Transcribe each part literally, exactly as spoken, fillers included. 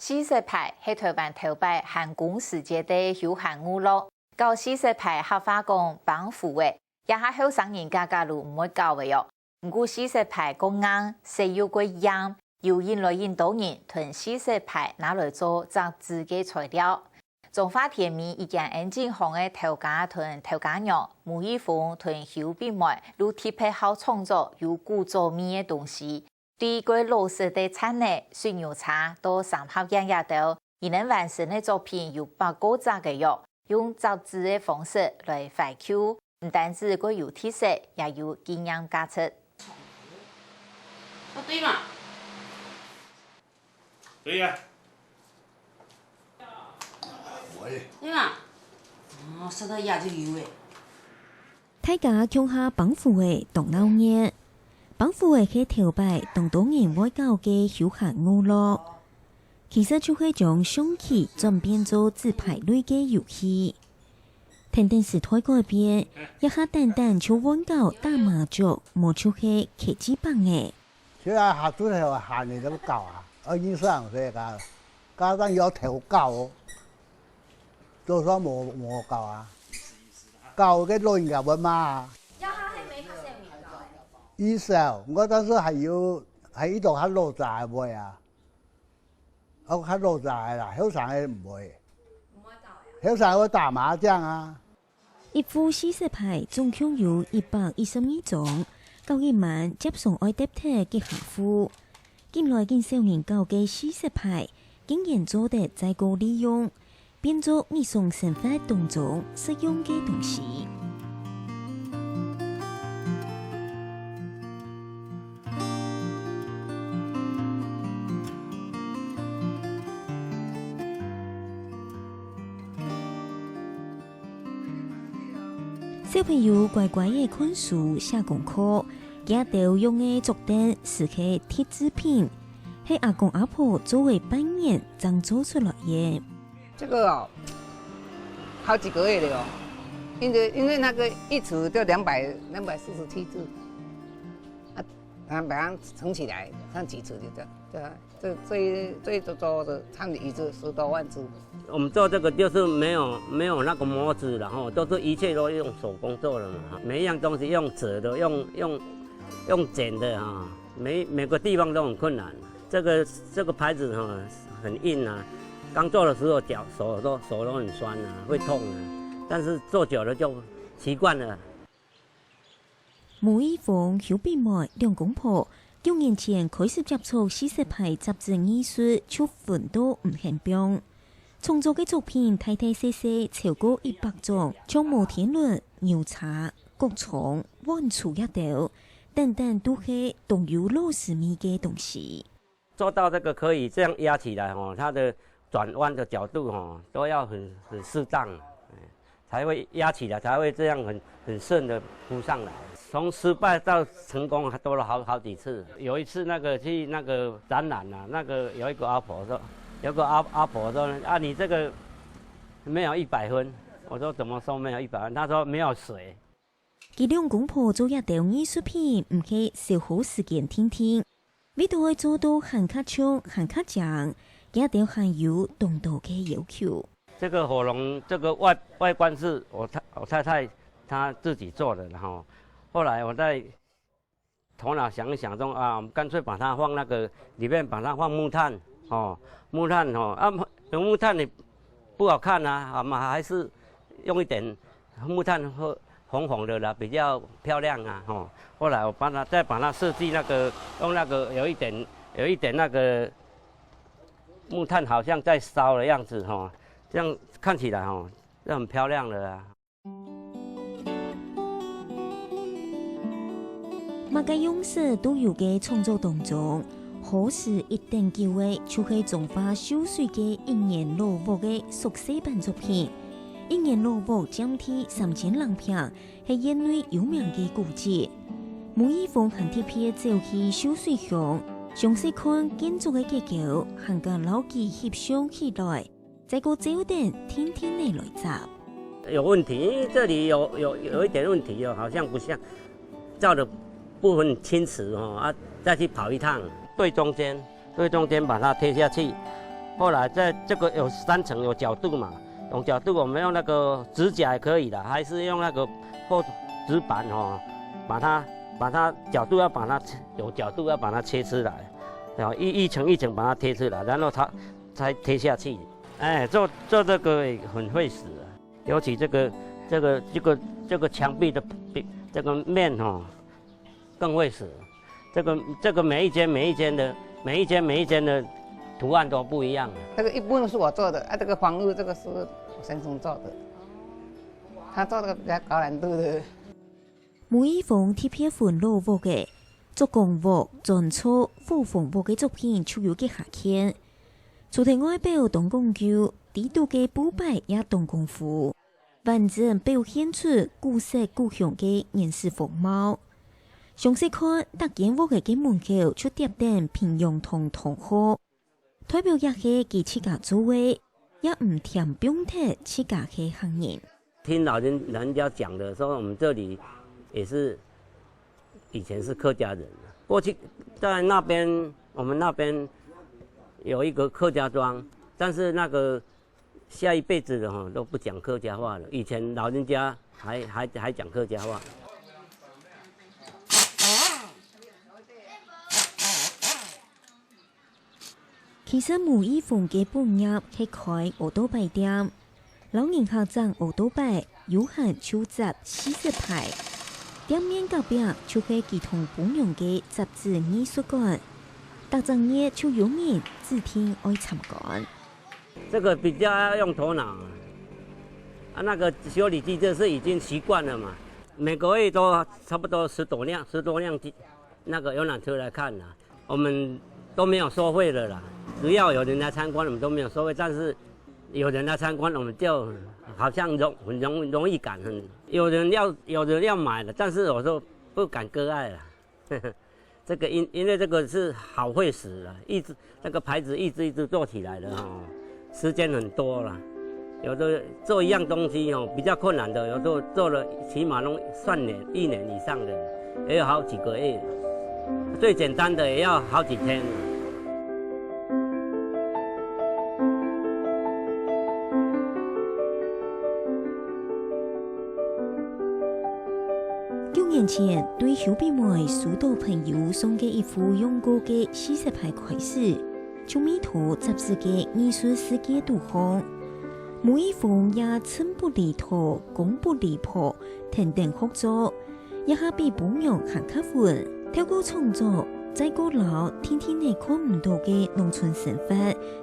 四色牌係臺灣頭擺限工時節个休閒娛樂，搞四色牌客話講挷胡仔，這下後生人家家都毋會搞了喲。毋過四色牌過硬，色又過艷，有引來恁多人同四色牌拿來做雜誌个材料。 彰化田尾一間𫣆正行个頭家同頭家娘，毛義峰同邱炳梅，就特別好創作有古早味个東西。對過老式个粄仔、水牛車到三合院這兜，佢等完成个作品有百過隻个喲，用雜誌个方式來懷舊，毋單止過有特色，也有紀念價值。哦，對嘛。 對呀。對嘛？哦，食到這就有誒。大家共下挷胡仔當鬧熱。挷胡仔係頭擺當多人會搞个休閒娛樂。其實就係將象棋轉變做紙牌類个遊戲。 跈等時代改變，這下單單就換搞打麻雀，無就係掔紙挷仔。現在下出來閒个都搞啊，啊，以前係个，家長要投搞哦，就算無無搞啊，搞个老人家會罵啊。以前，我但是還有還有一種較老早个會啊。 哦，較老早个啦，後生个毋會。毋會搞呀。後生會打麻將啊。一副四色牌總共有一百一十二張，搞一晚輒常愛擲忒幾下副。近來緊少人搞个四色牌，竟然做得再過利用，變做日常生活當中實用个東西。 小朋友乖乖仔看書、寫功課，佢兜用个桌凳斯係鐵製品，係阿公阿婆做个半年正做出來个。 這個哦，好幾個月了哦，因為因為那個一尺就兩百兩百四十七字，啊，然後把它撐起來，看幾尺就這樣，對啊，這這一這一桌子差不多一隻十多萬隻。我們做這個就是沒有沒有那個模子，然後都是一切都用手工做的嘛，每一樣東西用折的，用用用剪的啊，每每個地方都很困難。 這個這個牌子哈很硬啊，剛做的時候腳手都手都很痠啊，會痛啊，但是做久了就習慣了。毛義峰、邱炳梅兩公婆九年前開始接觸四色牌雜誌藝術，就分到毋肯放。創作个作品大大細細超過一百張，像摩天輪、牛車、 角蟲、碗櫥這兜，單單都係當有老式味个東西。做到這個可以這樣壓起來吼，它的轉彎的角度吼，都要很很適當，哎，才會壓起來，才會這樣很很順的鋪上來。從失敗到成功，還多了好好幾次。有一次那個去那個展覽啊，那個有一個阿婆說，有個阿阿婆說啊，你這個沒有一百分。我說怎麼說沒有一百分？她說沒有水。 佢兩公婆做這兜藝術品，毋係消耗時間定定，為著愛做到還較像、還較靚，佢兜還有當多个要求。這個火龍，這個外外觀是我太我太太她自己做的，然後後來我在頭腦想一想說啊，我們乾脆把它放那個裡面，把它放木炭，哦，木炭哦，啊，用木炭你不好看啊，啊嘛還是用一點木炭或紅紅的啦，比較漂亮啊，吼。後來我把它再把它設計那個，用那個有一點有一點那個木炭好像在燒的樣子吼，這樣看起來吼，就很漂亮了啊。 麼个樣式都有个創作當中，好勢一等久个就係彰化秀水个一間老屋个縮細版作品。一間老屋佔地三千零坪，係縣內有名个古蹟。毛義峰還特別走去秀水鄉，詳細看建築个結構，還加摎佢翕相起來。 再過照等定定仔來紮。有問題，因為這裡有有有一點問題哦，好像不像，照的不很清楚哦，啊，再去跑一趟。對中間，對中間把它貼下去，后来在这个有三层有角度嘛，有角度我们用那个指甲也可以的，还是用那个厚纸板哦，把它把它角度要把它有角度要把它切出来，然后一一层一层把它贴出来，然后它才贴下去。哎，做做这个很费时啊，尤其这个这个这个这个墙壁的这个面哦，更费时。这个这个每一间每一间的每一间每一间的图案都不一样。这个一部分是我做的，啊，这个房屋这个是我先生做的，他做的比较高难度的。吴一峰特別分老屋个，做公屋、磚造、火紅屋个作品就有幾下間。除忒外表當講究，底肚个布擺也當功夫。 完整表現出古色古香个原始風貌。詳細看，逐間屋仔个門口就貼等平陽堂堂號，代表這係佢自家做个，也毋添放忒自家个客人。听老人老人家讲的说，我们这里也是以前是客家人，过去在那边我们那边有一个客家庄，但是那个下一辈子的哈都不讲客家话了。以前老人家还还还讲客家话。其實吳一峰个本業係開奧多拜店，摎人客爭奧多拜，有閒就接四十擺。店面隔壁就係佢同餔娘个摺紙藝術館，逐隻月就有人指定愛參觀。 这个比较要用头脑啊，啊，那个修理机这是已经习惯了嘛，每个月都差不多十多辆，十多辆机，那个游览车来看啦。我们都没有收费的啦，只要有人来参观，我们都没有收费。但是有人来参观，我们就好像容很容容易感很，有人要有人要买了，但是我说不敢割爱了。这个因因为这个是好会死了，一直那个牌子一直一直做起来的哦，时间很多了。有的做一样东西哦，比较困难的，有时候做了起码弄半年、一年以上的，也有好几个月。最简单的也要好几天。九年前，對邱碧梅收到朋友送个一副用過个四十擺開始， 就迷倒䟓紙个藝術世界肚項。吳一峰也趁不離拖、工不離婆，跈等學做，這下比餔娘還較穩。透過創作，再過摎定定仔看毋到个農村生活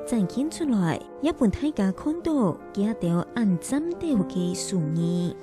展現出來，也分大家看到佢兜恁顫抖个手藝。